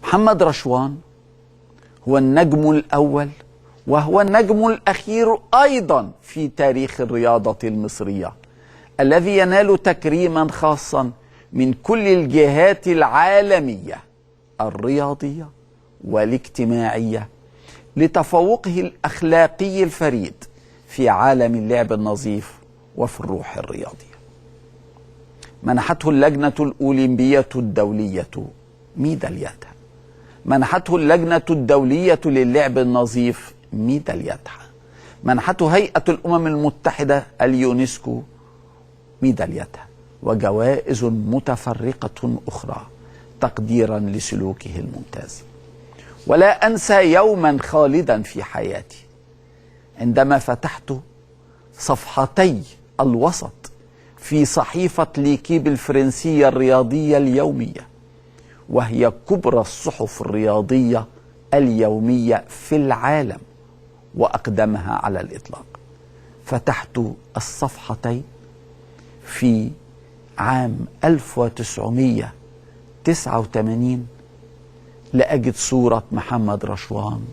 محمد رشوان هو النجم الأول وهو النجم الأخير أيضا في تاريخ الرياضة المصرية، الذي ينال تكريما خاصا من كل الجهات العالمية الرياضية والاجتماعية لتفوقه الأخلاقي الفريد في عالم اللعب النظيف وفي الروح الرياضية. منحته اللجنة الأولمبية الدولية ميداليتها، منحته اللجنة الدولية للعب النظيف ميداليتها، منحته هيئة الأمم المتحدة اليونسكو ميداليتها، وجوائز متفرقة أخرى تقديرا لسلوكه الممتاز. ولا أنسى يوما خالدا في حياتي عندما فتحت صفحتي الوسط في صحيفة ليكيب الفرنسية الرياضية اليومية، وهي كبرى الصحف الرياضية اليومية في العالم وأقدمها على الإطلاق. فتحت الصفحتين في عام 1989 لأجد صورة محمد رشوان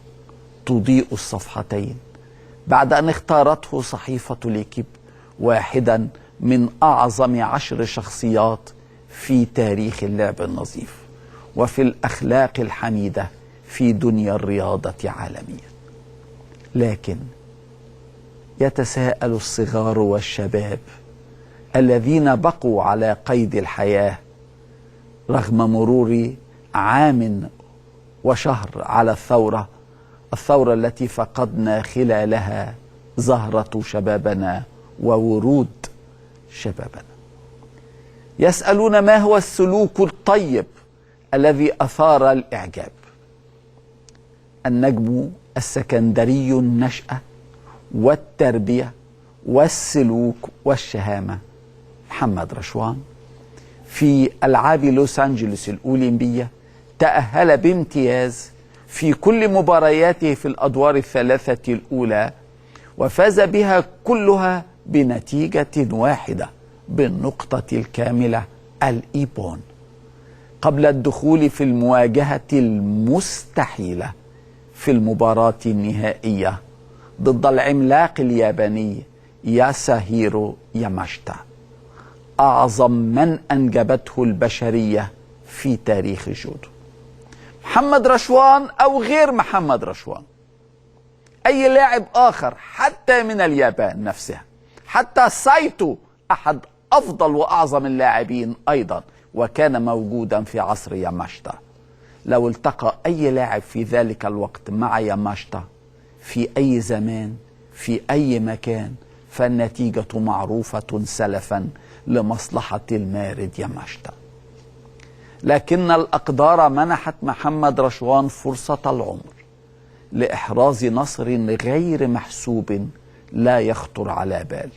تضيء الصفحتين بعد أن اختارته صحيفة ليكيب واحدا من أعظم 10 شخصيات في تاريخ اللعب النظيف وفي الأخلاق الحميدة في دنيا الرياضة عالميا. لكن يتساءل الصغار والشباب الذين بقوا على قيد الحياة رغم مرور عام وشهر على الثورة، الثورة التي فقدنا خلالها زهرة شبابنا وورود شبابنا، يسألون ما هو السلوك الطيب الذي أثار الإعجاب؟ النجم السكندري النشأة والتربية والسلوك والشهامة محمد رشوان في ألعاب لوس أنجلوس الأولمبية تأهل بامتياز في كل مبارياته في الأدوار الثلاثة الأولى، وفاز بها كلها بنتيجة واحدة بالنقطة الكاملة الإيبون، قبل الدخول في المواجهة المستحيلة في المباراة النهائية ضد العملاق الياباني ياساهيرو ياماشتا، أعظم من أنجبته البشرية في تاريخ الجودو. محمد رشوان أو غير محمد رشوان، أي لاعب آخر حتى من اليابان نفسها، حتى سايتو أحد أفضل وأعظم اللاعبين أيضا وكان موجودا في عصر ياماشتا، لو التقى أي لاعب في ذلك الوقت مع ياماشتا في أي زمان في أي مكان فالنتيجة معروفة سلفا لمصلحة المارد ياماشتا. لكن الأقدار منحت محمد رشوان فرصة العمر لإحراز نصر غير محسوب لا يخطر على بال،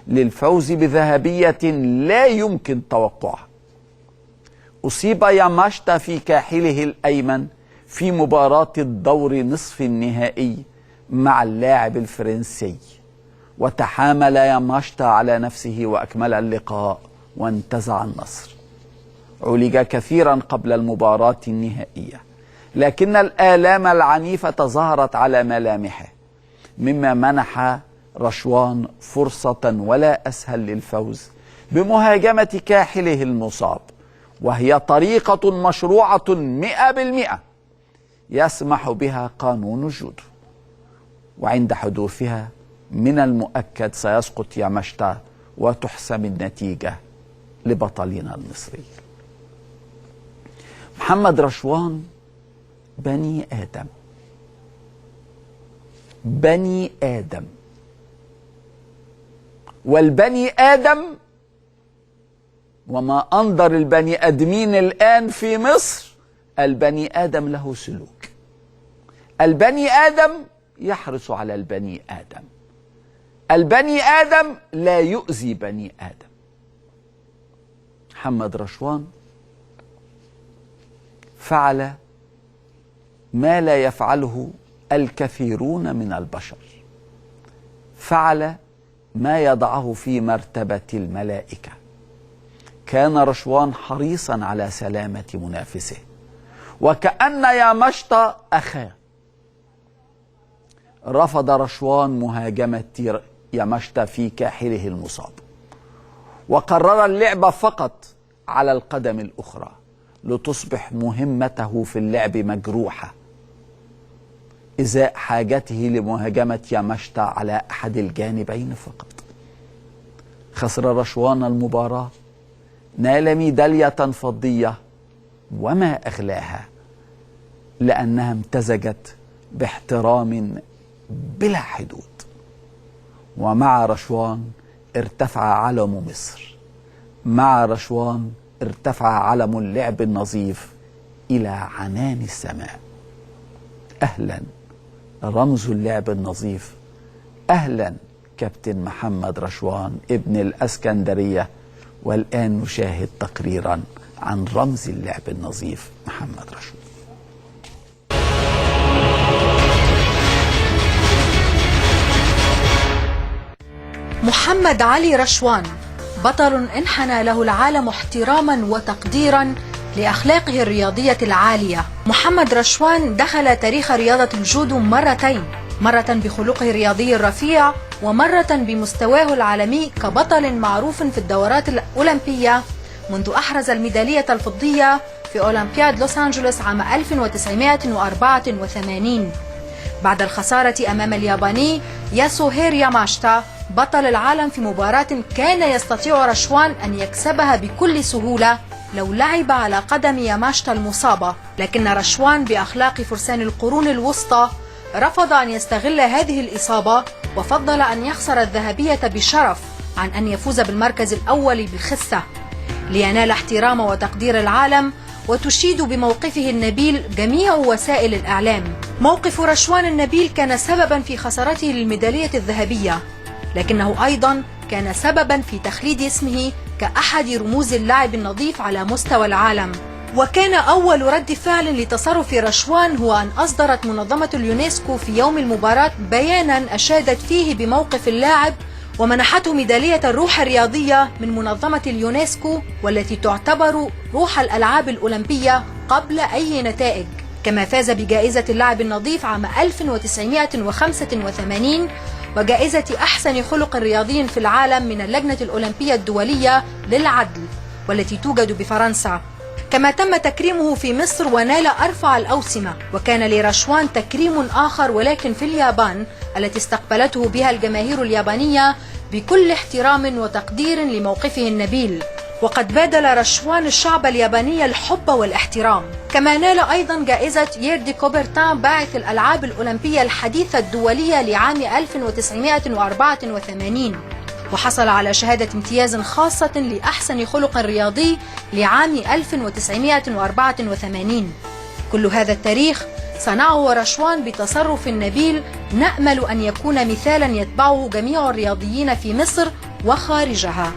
للفوز بذهبية لا يمكن توقعها. أصيب ياماشتا في كاحله الأيمن في مباراة الدور نصف النهائي مع اللاعب الفرنسي، وتحامل ياماشتا على نفسه وأكمل اللقاء وانتزع النصر. عولج كثيرا قبل المباراة النهائية، لكن الآلام العنيفة ظهرت على ملامحه، مما منح رشوان فرصة ولا أسهل للفوز بمهاجمة كاحله المصاب، وهي طريقة مشروعة 100% يسمح بها قانون الجودو، وعند حدوثها من المؤكد سيسقط ياماشتا وتحسم النتيجة لبطلنا المصري. محمد رشوان بني آدم، بني آدم، والبني آدم وما أنظر البني آدمين الآن في مصر، البني آدم له سلوك، البني آدم يحرص على البني آدم، البني آدم لا يؤذي بني آدم. محمد رشوان فعل ما لا يفعله الكثيرون من البشر، فعل ما يضعه في مرتبة الملائكة. كان رشوان حريصا على سلامة منافسه، وكأن ياماشتا أخاه. رفض رشوان مهاجمة ياماشتا في كاحله المصاب، وقرر اللعب فقط على القدم الأخرى لتصبح مهمته في اللعب مجروحة إزاء حاجته لمهاجمة ياماشتا على أحد الجانبين فقط. خسر رشوان المباراة، نال ميدالية فضية وما أغلاها، لأنها امتزجت باحترام بلا حدود. ومع رشوان ارتفع علم مصر، مع رشوان ارتفع علم اللعب النظيف إلى عنان السماء. أهلا رمز اللعب النظيف، أهلا كابتن محمد رشوان ابن الأسكندرية. والآن نشاهد تقريرا عن رمز اللعب النظيف محمد رشوان. محمد علي رشوان بطل انحنى له العالم احتراما وتقديرا لأخلاقه الرياضية العالية. محمد رشوان دخل تاريخ رياضة الجودو مرتين، مرة بخلقه الرياضي الرفيع ومرة بمستواه العالمي كبطل معروف في الدورات الأولمبية منذ أحرز الميدالية الفضية في أولمبياد لوس أنجلوس عام 1984 بعد الخسارة أمام الياباني ياسوهير ياماشتا بطل العالم في مباراة كان يستطيع رشوان أن يكسبها بكل سهولة لو لعب على قدم ياماشتا المصابة، لكن رشوان بأخلاق فرسان القرون الوسطى رفض أن يستغل هذه الإصابة وفضل أن يخسر الذهبية بشرف عن أن يفوز بالمركز الأول بالخسة لينال احترام وتقدير العالم، وتشيد بموقفه النبيل جميع وسائل الإعلام. موقف رشوان النبيل كان سببا في خسارته للميدالية الذهبية، لكنه أيضا كان سببا في تخليد اسمه كأحد رموز اللعب النظيف على مستوى العالم. وكان أول رد فعل لتصرف رشوان هو أن أصدرت منظمة اليونسكو في يوم المباراة بيانا أشادت فيه بموقف اللاعب ومنحته ميدالية الروح الرياضية من منظمة اليونسكو، والتي تعتبر روح الألعاب الأولمبية قبل أي نتائج. كما فاز بجائزة اللاعب النظيف عام 1985 وجائزة أحسن خلق رياضي في العالم من اللجنة الأولمبية الدولية للعدل والتي توجد بفرنسا. كما تم تكريمه في مصر ونال أرفع الأوسمة. وكان لرشوان تكريم آخر ولكن في اليابان التي استقبلته بها الجماهير اليابانية بكل احترام وتقدير لموقفه النبيل. وقد بادل رشوان الشعب الياباني الحب والاحترام. كما نال أيضا جائزة بيير دي كوبرتان باعث الألعاب الأولمبية الحديثة الدولية لعام 1984، وحصل على شهادة امتياز خاصة لأحسن خلق رياضي لعام 1984. كل هذا التاريخ صنعه رشوان بتصرف نبيل نأمل أن يكون مثالا يتبعه جميع الرياضيين في مصر وخارجها.